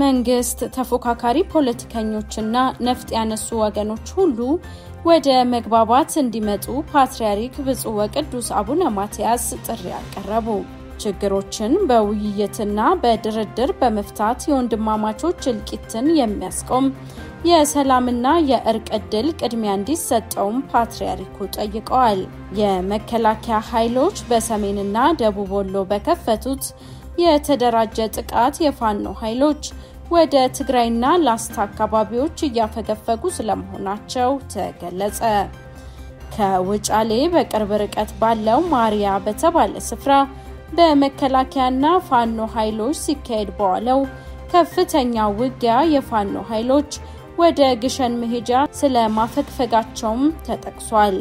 መንግስት፣ ተፎካካሪ ፖለቲከኞችና ነፍጥ ያነሱ ወገኖች ሁሉ ወደ መግባባት እንዲመጡ ፓትርያርክ ብፁዕ ወቅዱስ አቡነ ማትያስ ጥሪ አቀረቡ። ችግሮችን በውይይትና በድርድር በመፍታት የወንድማማቾች እልቂትን የሚያስቆም የሰላምና የእርቅ ዕድል ቅድሚያ እንዲሰጠውም ፓትርያርኩ ጠይቀዋል። የመከላከያ ኃይሎች በሰሜንና ደቡብ ወሎ በከፈቱት የተደራጀ ጥቃት የፋኖ ኃይሎች ወደ ትግራይና ላስታ አካባቢዎች እያፈገፈጉ ስለመሆናቸው ተገለጸ። ከውጫሌ በቅርብ ርቀት ባለው ማሪያ በተባለ ስፍራ በመከላከያና ፋኖ ኃይሎች ሲካሄድ በዋለው ከፍተኛ ውጊያ የፋኖ ኃይሎች ወደ ግሸን መሄጃ ስለማፈግፈጋቸውም ተጠቅሷል።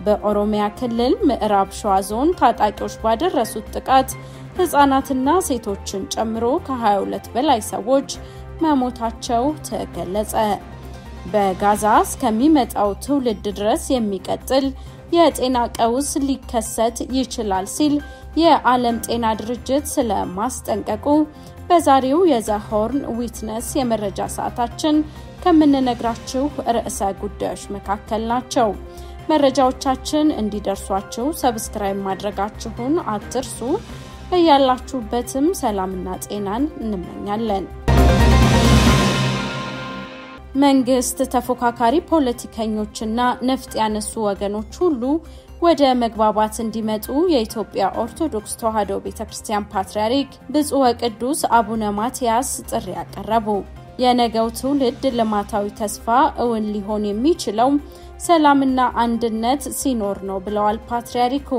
በኦሮሚያ ክልል ምዕራብ ሸዋ ዞን ታጣቂዎች ባደረሱት ጥቃት ህጻናትና ሴቶችን ጨምሮ ከ22 በላይ ሰዎች መሞታቸው ተገለጸ። በጋዛ እስከሚመጣው ትውልድ ድረስ የሚቀጥል የጤና ቀውስ ሊከሰት ይችላል ሲል የዓለም ጤና ድርጅት ስለማስጠንቀቁ በዛሬው የ The Horn Witness የመረጃ ሰዓታችን ከምንነግራችሁ ርዕሰ ጉዳዮች መካከል ናቸው። መረጃዎቻችን እንዲደርሷችሁ subscribe ማድረጋችሁን አትርሱ። በያላችሁበትም ሰላምና ጤናን እንመኛለን። መንግስት፣ ተፎካካሪ ፖለቲከኞችና ነፍጥ ያነሱ ወገኖች ሁሉ ወደ መግባባት እንዲመጡ የኢትዮጵያ ኦርቶዶክስ ተዋሕዶ ቤተክርስቲያን ፓትርያርክ ብፁዕ ወቅዱስ አቡነ ማትያስ ጥሪ አቀረቡ። የነገው ትውልድ ልማታዊ ተስፋ እውን ሊሆን የሚችለው ሰላምና አንድነት ሲኖር ነው ብለዋል ፓትርያርኩ።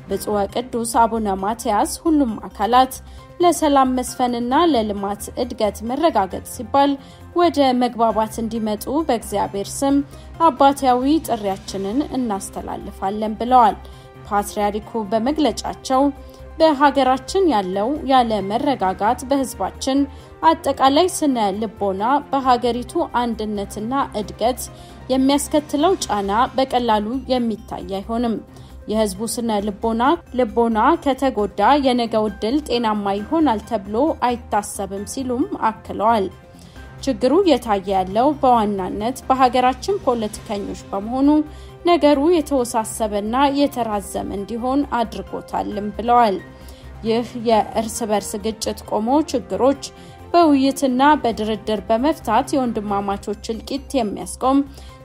ብፁዕ ወቅዱስ አቡነ ማትያስ ሁሉም አካላት ለሰላም መስፈንና ለልማት እድገት መረጋገጥ ሲባል ወደ መግባባት እንዲመጡ በእግዚአብሔር ስም አባታዊ ጥሪያችንን እናስተላልፋለን ብለዋል። ፓትርያርኩ በመግለጫቸው በሀገራችን ያለው ያለ መረጋጋት በህዝባችን አጠቃላይ ስነ ልቦና፣ በሀገሪቱ አንድነትና እድገት የሚያስከትለው ጫና በቀላሉ የሚታይ አይሆንም። የህዝቡ ስነ ልቦና ከተጎዳ የነገው ዕድል ጤናማ ይሆናል ተብሎ አይታሰብም ሲሉም አክለዋል። ችግሩ እየታየ ያለው በዋናነት በሀገራችን ፖለቲከኞች በመሆኑ ነገሩ የተወሳሰበና የተራዘመ እንዲሆን አድርጎታልም ብለዋል። ይህ የእርስ በርስ ግጭት ቆሞ ችግሮች በውይይትና በድርድር በመፍታት የወንድማማቾች እልቂት የሚያስቆም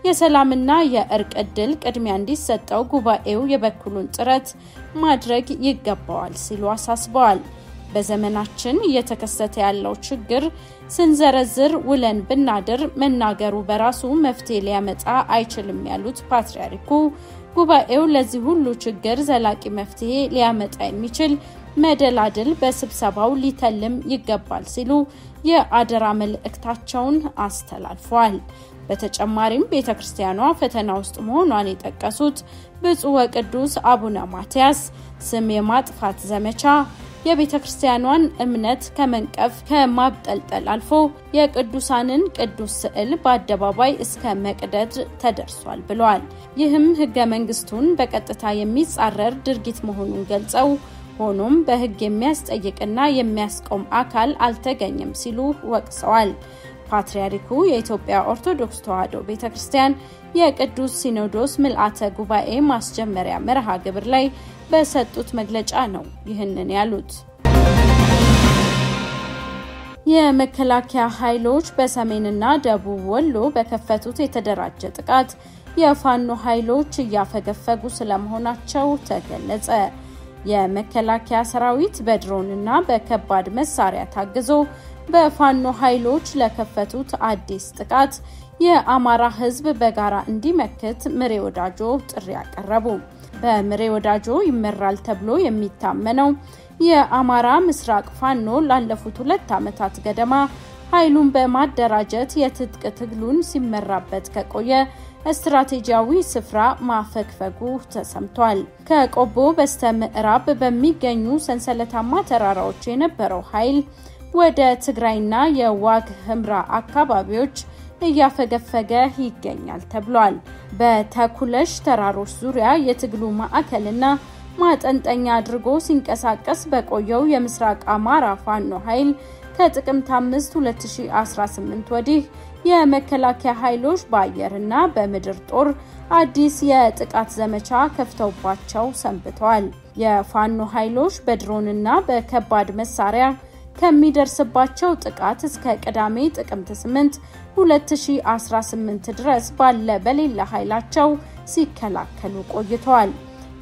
የሰላምና የእርቅ ዕድል ቅድሚያ እንዲሰጠው ጉባኤው የበኩሉን ጥረት ማድረግ ይገባዋል ሲሉ አሳስበዋል። በዘመናችን እየተከሰተ ያለው ችግር ስንዘረዝር ውለን ብናድር መናገሩ በራሱ መፍትሄ ሊያመጣ አይችልም ያሉት ፓትርያርኩ ጉባኤው ለዚህ ሁሉ ችግር ዘላቂ መፍትሄ ሊያመጣ የሚችል መደላድል በስብሰባው ሊተልም ይገባል ሲሉ የአደራ መልእክታቸውን አስተላልፈዋል። በተጨማሪም ቤተክርስቲያኗ ፈተና ውስጥ መሆኗን የጠቀሱት ብፁዕ ወቅዱስ አቡነ ማትያስ ስም የማጥፋት ዘመቻ የቤተክርስቲያኗን እምነት ከመንቀፍ ከማብጠልጠል አልፎ የቅዱሳንን ቅዱስ ስዕል በአደባባይ እስከ መቅደድ ተደርሷል ብለዋል። ይህም ህገ መንግስቱን በቀጥታ የሚጻረር ድርጊት መሆኑን ገልጸው ሆኖም በህግ የሚያስጠይቅና የሚያስቆም አካል አልተገኘም ሲሉ ወቅሰዋል። ፓትርያርኩ የኢትዮጵያ ኦርቶዶክስ ተዋሕዶ ቤተክርስቲያን የቅዱስ ሲኖዶስ ምልአተ ጉባኤ ማስጀመሪያ መርሃ ግብር ላይ በሰጡት መግለጫ ነው ይህንን ያሉት። የመከላከያ ኃይሎች በሰሜንና ደቡብ ወሎ በከፈቱት የተደራጀ ጥቃት የፋኖ ኃይሎች እያፈገፈጉ ስለመሆናቸው ተገለጸ። የመከላከያ ሰራዊት በድሮንና በከባድ መሳሪያ ታግዞ በፋኖ ኃይሎች ለከፈቱት አዲስ ጥቃት የአማራ ህዝብ በጋራ እንዲመክት ምሬ ወዳጆ ጥሪ አቀረቡ። በምሬ ወዳጆ ይመራል ተብሎ የሚታመነው የአማራ ምስራቅ ፋኖ ላለፉት 2 ዓመታት ገደማ ኃይሉን በማደራጀት የትጥቅ ትግሉን ሲመራበት ከቆየ ስትራቴጂያዊ ስፍራ ማፈግፈጉ ተሰምቷል። ከቆቦ በስተ ምዕራብ በሚገኙ ሰንሰለታማ ተራራዎች የነበረው ኃይል ወደ ትግራይና የዋግ ህምራ አካባቢዎች እያፈገፈገ ይገኛል ተብሏል። በተኩለሽ ተራሮች ዙሪያ የትግሉ ማዕከልና ማጠንጠኛ አድርጎ ሲንቀሳቀስ በቆየው የምስራቅ አማራ ፋኖ ኃይል ከጥቅምት 5 2018 ወዲህ የመከላከያ ኃይሎች በአየርና በምድር ጦር አዲስ የጥቃት ዘመቻ ከፍተውባቸው ሰንብተዋል። የፋኖ ኃይሎች በድሮንና በከባድ መሳሪያ ከሚደርስባቸው ጥቃት እስከ ቅዳሜ ጥቅምት 8 2018 ድረስ ባለ በሌላ ኃይላቸው ሲከላከሉ ቆይተዋል።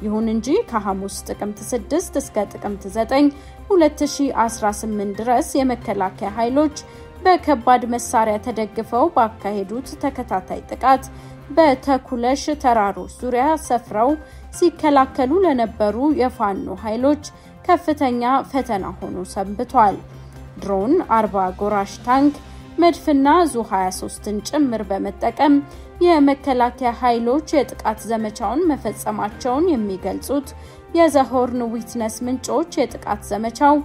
ይሁን እንጂ ከሐሙስ ጥቅምት 6 እስከ ጥቅምት 9 2018 ድረስ የመከላከያ ኃይሎች በከባድ መሳሪያ ተደግፈው ባካሄዱት ተከታታይ ጥቃት በተኩለሽ ተራሮች ዙሪያ ሰፍረው ሲከላከሉ ለነበሩ የፋኖ ኃይሎች ከፍተኛ ፈተና ሆኖ ሰንብቷል። ድሮን፣ 40 ጎራሽ ታንክ፣ መድፍና ዙ 23ን ጭምር በመጠቀም የመከላከያ ኃይሎች የጥቃት ዘመቻውን መፈጸማቸውን የሚገልጹት የዘሆርን ዊትነስ ምንጮች የጥቃት ዘመቻው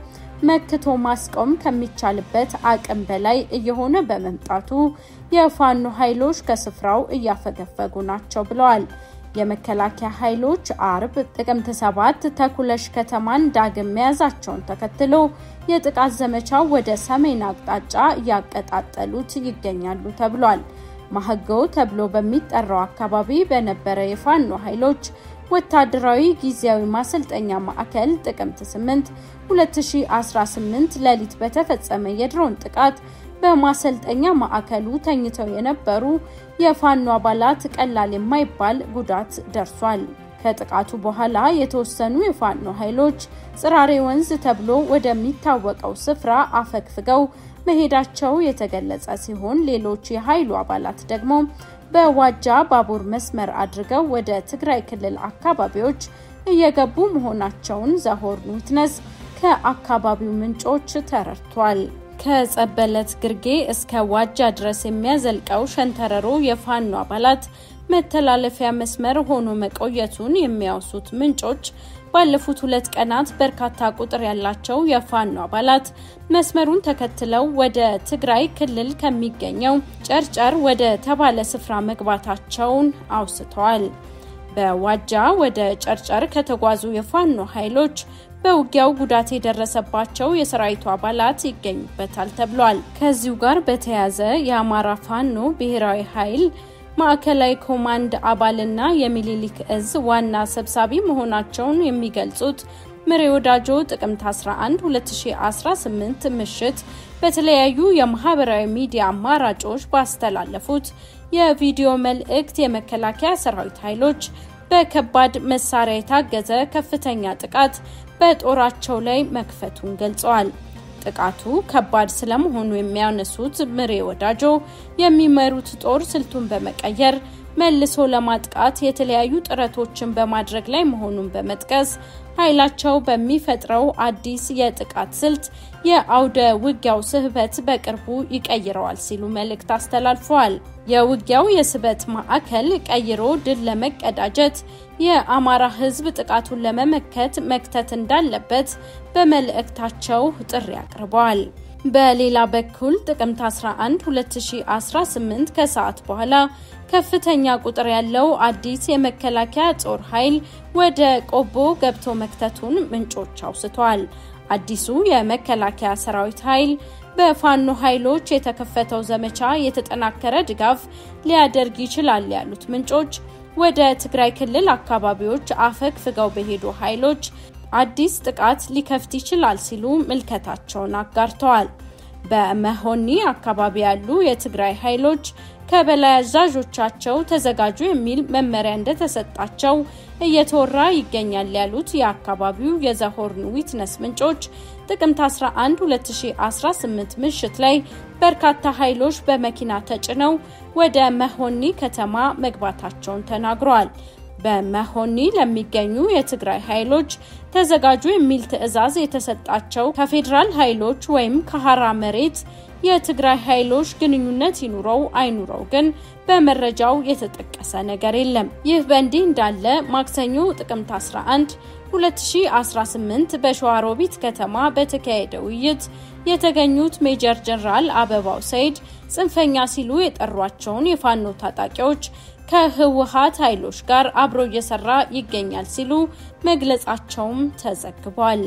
መክቶ ማስቆም ከሚቻልበት አቅም በላይ እየሆነ በመምጣቱ የፋኖ ኃይሎች ከስፍራው እያፈገፈጉ ናቸው ብለዋል። የመከላከያ ኃይሎች አርብ ጥቅምት 7 ተኩለሽ ከተማን ዳግም መያዛቸውን ተከትሎ የጥቃት ዘመቻው ወደ ሰሜን አቅጣጫ እያቀጣጠሉት ይገኛሉ ተብሏል። ማህገው ተብሎ በሚጠራው አካባቢ በነበረ የፋኖ ኃይሎች ወታደራዊ ጊዜያዊ ማሰልጠኛ ማዕከል ጥቅምት 8 2018 ሌሊት በተፈጸመ የድሮን ጥቃት በማሰልጠኛ ማዕከሉ ተኝተው የነበሩ የፋኖ አባላት ቀላል የማይባል ጉዳት ደርሷል። ከጥቃቱ በኋላ የተወሰኑ የፋኖ ኃይሎች ጽራሬ ወንዝ ተብሎ ወደሚታወቀው ስፍራ አፈግፍገው መሄዳቸው የተገለጸ ሲሆን ሌሎች የኃይሉ አባላት ደግሞ በዋጃ ባቡር መስመር አድርገው ወደ ትግራይ ክልል አካባቢዎች እየገቡ መሆናቸውን ዘሆርን ዊትነስ ከአካባቢው ምንጮች ተረድቷል። ከጸበለት ግርጌ እስከ ዋጃ ድረስ የሚያዘልቀው ሸንተረሮ የፋኖ አባላት መተላለፊያ መስመር ሆኖ መቆየቱን የሚያወሱት ምንጮች ባለፉት 2 ቀናት በርካታ ቁጥር ያላቸው የፋኖ አባላት መስመሩን ተከትለው ወደ ትግራይ ክልል ከሚገኘው ጨርጨር ወደ ተባለ ስፍራ መግባታቸውን አውስተዋል። በዋጃ ወደ ጨርጨር ከተጓዙ የፋኖ ኃይሎች በውጊያው ጉዳት የደረሰባቸው የሰራዊቱ አባላት ይገኙበታል ተብሏል። ከዚሁ ጋር በተያያዘ የአማራ ፋኖ ብሔራዊ ኃይል ማዕከላዊ ኮማንድ አባልና የሚኒሊክ እዝ ዋና ሰብሳቢ መሆናቸውን የሚገልጹት ምሬ ወዳጆ ጥቅምት 11 2018 ምሽት በተለያዩ የማህበራዊ ሚዲያ አማራጮች ባስተላለፉት የቪዲዮ መልእክት የመከላከያ ሰራዊት ኃይሎች በከባድ መሳሪያ የታገዘ ከፍተኛ ጥቃት በጦራቸው ላይ መክፈቱን ገልጸዋል። ጥቃቱ ከባድ ስለመሆኑ የሚያነሱት ምሬ ወዳጆ የሚመሩት ጦር ስልቱን በመቀየር መልሶ ለማጥቃት የተለያዩ ጥረቶችን በማድረግ ላይ መሆኑን በመጥቀስ ኃይላቸው በሚፈጥረው አዲስ የጥቃት ስልት የአውደ ውጊያው ስህበት በቅርቡ ይቀይረዋል ሲሉ መልእክት አስተላልፈዋል። የውጊያው የስበት ማዕከል ቀይሮ ድል ለመቀዳጀት የአማራ ሕዝብ ጥቃቱን ለመመከት መክተት እንዳለበት በመልእክታቸው ጥሪ አቅርበዋል። በሌላ በኩል ጥቅምት 11 2018 ከሰዓት በኋላ ከፍተኛ ቁጥር ያለው አዲስ የመከላከያ ጦር ኃይል ወደ ቆቦ ገብቶ መክተቱን ምንጮች አውስተዋል። አዲሱ የመከላከያ ሰራዊት ኃይል በፋኖ ኃይሎች የተከፈተው ዘመቻ የተጠናከረ ድጋፍ ሊያደርግ ይችላል ያሉት ምንጮች ወደ ትግራይ ክልል አካባቢዎች አፈግፍገው በሄዱ ኃይሎች አዲስ ጥቃት ሊከፍት ይችላል ሲሉ ምልከታቸውን አጋርተዋል። በመሆኒ አካባቢ ያሉ የትግራይ ኃይሎች ከበላይ አዛዦቻቸው ተዘጋጁ የሚል መመሪያ እንደተሰጣቸው እየተወራ ይገኛል ያሉት የአካባቢው የዘሆርን ዊትነስ ምንጮች ጥቅምት 11 2018 ምሽት ላይ በርካታ ኃይሎች በመኪና ተጭነው ወደ መሆኒ ከተማ መግባታቸውን ተናግረዋል። በመሆኒ ለሚገኙ የትግራይ ኃይሎች ተዘጋጁ የሚል ትዕዛዝ የተሰጣቸው ከፌዴራል ኃይሎች ወይም ከሐራ መሬት የትግራይ ኃይሎች ግንኙነት ይኑረው አይኑረው ግን በመረጃው የተጠቀሰ ነገር የለም። ይህ በእንዲህ እንዳለ ማክሰኞ ጥቅምት 11 2018 በሸዋሮቢት ከተማ በተካሄደ ውይይት የተገኙት ሜጀር ጀነራል አበባው ሰይድ ጽንፈኛ ሲሉ የጠሯቸውን የፋኖ ታጣቂዎች ከህወሓት ኃይሎች ጋር አብሮ እየሰራ ይገኛል ሲሉ መግለጻቸውም ተዘግቧል።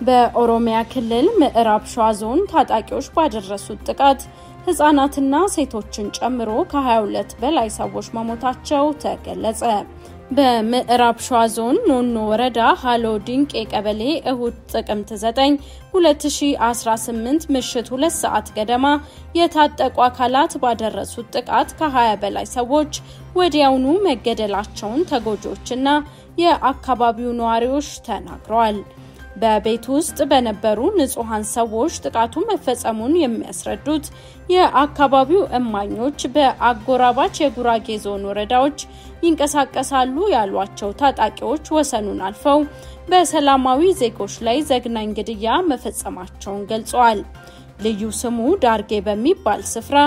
በኦሮሚያ ክልል ምዕራብ ሸዋ ዞን ታጣቂዎች ባደረሱት ጥቃት ህጻናትና ሴቶችን ጨምሮ ከ22 በላይ ሰዎች መሞታቸው ተገለጸ። በምዕራብ ሸዋ ዞን ኖኖ ወረዳ ሃሎ ድንቄ ቀበሌ እሁድ ጥቅምት 9 2018 ምሽት 2 ሰዓት ገደማ የታጠቁ አካላት ባደረሱት ጥቃት ከ20 በላይ ሰዎች ወዲያውኑ መገደላቸውን ተጎጂዎችና የአካባቢው ነዋሪዎች ተናግረዋል። በቤት ውስጥ በነበሩ ንጹሃን ሰዎች ጥቃቱ መፈጸሙን የሚያስረዱት የአካባቢው እማኞች በአጎራባች የጉራጌ ዞን ወረዳዎች ይንቀሳቀሳሉ ያሏቸው ታጣቂዎች ወሰኑን አልፈው በሰላማዊ ዜጎች ላይ ዘግናኝ ግድያ መፈጸማቸውን ገልጸዋል። ልዩ ስሙ ዳርጌ በሚባል ስፍራ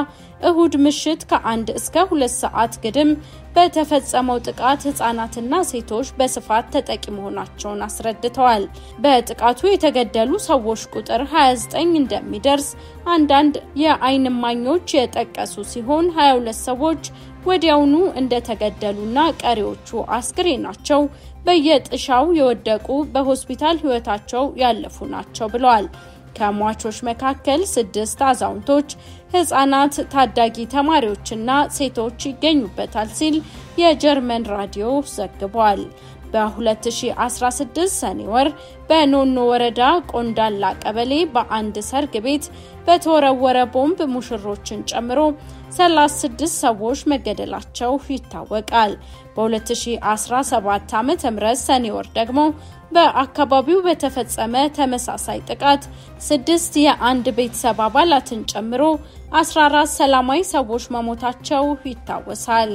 እሁድ ምሽት ከ1 እስከ 2 ሰዓት ግድም በተፈጸመው ጥቃት ህጻናትና ሴቶች በስፋት ተጠቂ መሆናቸውን አስረድተዋል። በጥቃቱ የተገደሉ ሰዎች ቁጥር 29 እንደሚደርስ አንዳንድ የዓይን እማኞች የጠቀሱ ሲሆን 22 ሰዎች ወዲያውኑ እንደተገደሉና ቀሪዎቹ አስክሬናቸው በየጥሻው የወደቁ በሆስፒታል ህይወታቸው ያለፉ ናቸው ብለዋል። ከሟቾች መካከል 6 አዛውንቶች፣ ህጻናት፣ ታዳጊ ተማሪዎችና ሴቶች ይገኙበታል ሲል የጀርመን ራዲዮ ዘግቧል። በ2016 ሰኔ ወር በኖኖ ወረዳ ቆንዳላ ቀበሌ በአንድ ሰርግ ቤት በተወረወረ ቦምብ ሙሽሮችን ጨምሮ 36 ሰዎች መገደላቸው ይታወቃል። በ2017 ዓ.ም ሰኔ ወር ደግሞ በአካባቢው በተፈጸመ ተመሳሳይ ጥቃት 6 የአንድ ቤተሰብ አባላትን ጨምሮ 14 ሰላማዊ ሰዎች መሞታቸው ይታወሳል።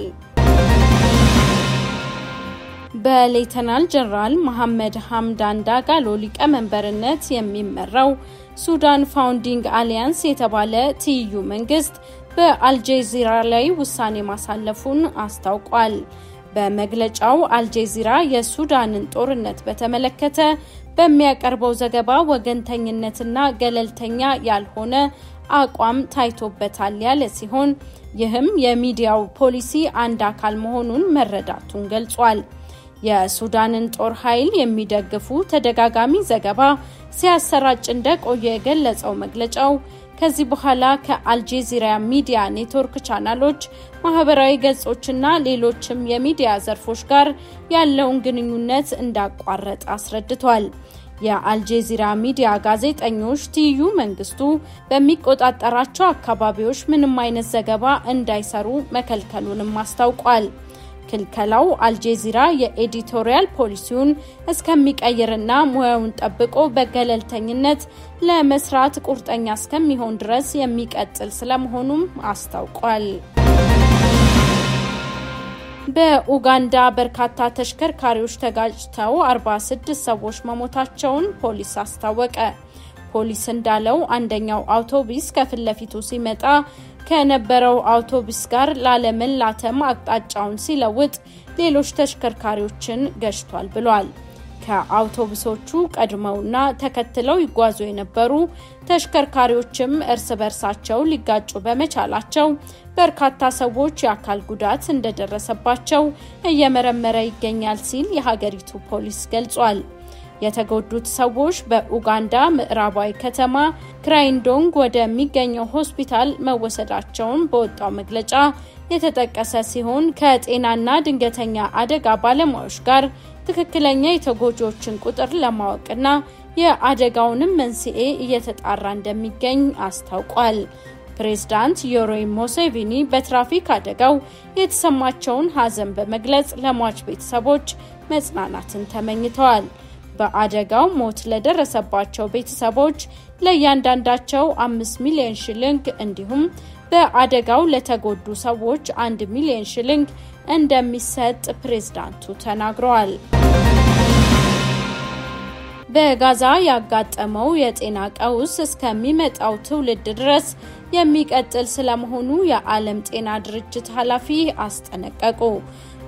በሌተናል ጀነራል መሐመድ ሐምዳን ዳጋሎ ሊቀመንበርነት የሚመራው ሱዳን ፋውንዲንግ አሊያንስ የተባለ ትይዩ መንግስት በአልጀዚራ ላይ ውሳኔ ማሳለፉን አስታውቋል። በመግለጫው አልጀዚራ የሱዳንን ጦርነት በተመለከተ በሚያቀርበው ዘገባ ወገንተኝነትና ገለልተኛ ያልሆነ አቋም ታይቶበታል ያለ ሲሆን ይህም የሚዲያው ፖሊሲ አንድ አካል መሆኑን መረዳቱን ገልጿል። የሱዳንን ጦር ኃይል የሚደግፉ ተደጋጋሚ ዘገባ ሲያሰራጭ እንደቆየ የገለጸው መግለጫው ከዚህ በኋላ ከአልጀዚራ ሚዲያ ኔትወርክ ቻናሎች፣ ማህበራዊ ገጾችና ሌሎችም የሚዲያ ዘርፎች ጋር ያለውን ግንኙነት እንዳቋረጠ አስረድቷል። የአልጀዚራ ሚዲያ ጋዜጠኞች ትይዩ መንግስቱ በሚቆጣጠራቸው አካባቢዎች ምንም አይነት ዘገባ እንዳይሰሩ መከልከሉንም አስታውቋል። ክልከላው አልጀዚራ የኤዲቶሪያል ፖሊሲውን እስከሚቀይርና ሙያውን ጠብቆ በገለልተኝነት ለመስራት ቁርጠኛ እስከሚሆን ድረስ የሚቀጥል ስለመሆኑም አስታውቋል። በኡጋንዳ በርካታ ተሽከርካሪዎች ተጋጭተው 46 ሰዎች መሞታቸውን ፖሊስ አስታወቀ። ፖሊስ እንዳለው አንደኛው አውቶቡስ ከፊት ለፊቱ ሲመጣ ከነበረው አውቶቡስ ጋር ላለመላተም አቅጣጫውን ሲለውጥ ሌሎች ተሽከርካሪዎችን ገጭቷል ብሏል። ከአውቶቡሶቹ ቀድመውና ተከትለው ይጓዙ የነበሩ ተሽከርካሪዎችም እርስ በርሳቸው ሊጋጩ በመቻላቸው በርካታ ሰዎች የአካል ጉዳት እንደደረሰባቸው እየመረመረ ይገኛል ሲል የሀገሪቱ ፖሊስ ገልጿል። የተጎዱት ሰዎች በኡጋንዳ ምዕራባዊ ከተማ ክራይንዶንግ ወደሚገኘው ሆስፒታል መወሰዳቸውን በወጣው መግለጫ የተጠቀሰ ሲሆን ከጤናና ድንገተኛ አደጋ ባለሙያዎች ጋር ትክክለኛ የተጎጂዎችን ቁጥር ለማወቅና የአደጋውንም መንስኤ እየተጣራ እንደሚገኝ አስታውቋል። ፕሬዝዳንት ዮዌሪ ሙሴቬኒ በትራፊክ አደጋው የተሰማቸውን ሀዘን በመግለጽ ለሟች ቤተሰቦች መጽናናትን ተመኝተዋል። በአደጋው ሞት ለደረሰባቸው ቤተሰቦች ለእያንዳንዳቸው 5 ሚሊዮን ሽልንግ እንዲሁም በአደጋው ለተጎዱ ሰዎች 1 ሚሊዮን ሽልንግ እንደሚሰጥ ፕሬዝዳንቱ ተናግረዋል። በጋዛ ያጋጠመው የጤና ቀውስ እስከሚመጣው ትውልድ ድረስ የሚቀጥል ስለመሆኑ የዓለም ጤና ድርጅት ኃላፊ አስጠነቀቁ።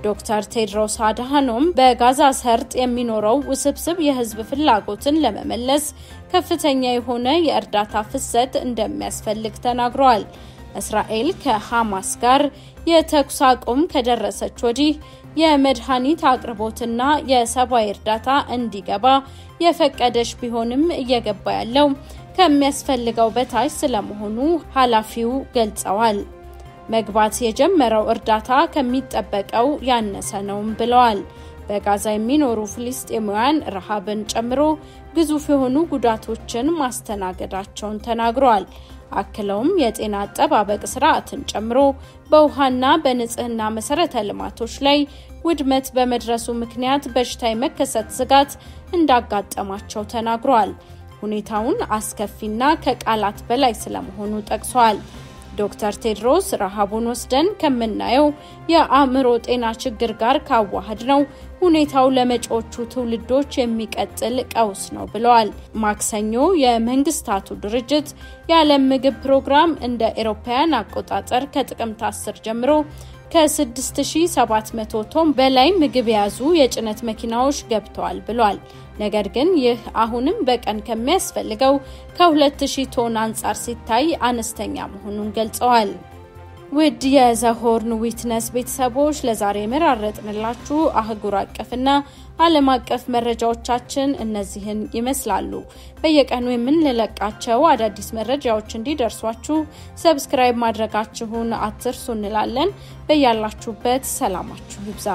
ዶክተር ቴድሮስ አድሃኖም በጋዛ ሰርጥ የሚኖረው ውስብስብ የህዝብ ፍላጎትን ለመመለስ ከፍተኛ የሆነ የእርዳታ ፍሰት እንደሚያስፈልግ ተናግረዋል። እስራኤል ከሐማስ ጋር የተኩስ አቁም ከደረሰች ወዲህ የመድኃኒት አቅርቦትና የሰብአዊ እርዳታ እንዲገባ የፈቀደች ቢሆንም እየገባ ያለው ከሚያስፈልገው በታች ስለመሆኑ ኃላፊው ገልጸዋል። መግባት የጀመረው እርዳታ ከሚጠበቀው ያነሰ ነውም ብለዋል። በጋዛ የሚኖሩ ፍልስጤማውያን ረሃብን ጨምሮ ግዙፍ የሆኑ ጉዳቶችን ማስተናገዳቸውን ተናግረዋል። አክለውም የጤና አጠባበቅ ስርዓትን ጨምሮ በውሃና በንጽህና መሰረተ ልማቶች ላይ ውድመት በመድረሱ ምክንያት በሽታ የመከሰት ስጋት እንዳጋጠማቸው ተናግረዋል። ሁኔታውን አስከፊና ከቃላት በላይ ስለመሆኑ ጠቅሰዋል። ዶክተር ቴድሮስ ረሃቡን ወስደን ከምናየው የአእምሮ ጤና ችግር ጋር ካዋሃድ ነው ሁኔታው ለመጪዎቹ ትውልዶች የሚቀጥል ቀውስ ነው ብለዋል። ማክሰኞ የመንግስታቱ ድርጅት የዓለም ምግብ ፕሮግራም እንደ ኤሮፓውያን አቆጣጠር ከጥቅምት 10 ጀምሮ ከ6700 ቶን በላይ ምግብ የያዙ የጭነት መኪናዎች ገብተዋል ብሏል። ነገር ግን ይህ አሁንም በቀን ከሚያስፈልገው ከ2000 ቶን አንጻር ሲታይ አነስተኛ መሆኑን ገልጸዋል። ውድ የ The Horn Witness ቤተሰቦች፣ ለዛሬ የመራረጥንላችሁ አህጉር አቀፍና ዓለም አቀፍ መረጃዎቻችን እነዚህን ይመስላሉ። በየቀኑ የምንለቃቸው አዳዲስ መረጃዎች እንዲደርሷችሁ subscribe ማድረጋችሁን አትርሱ እንላለን። በያላችሁበት ሰላማችሁ ይብዛ።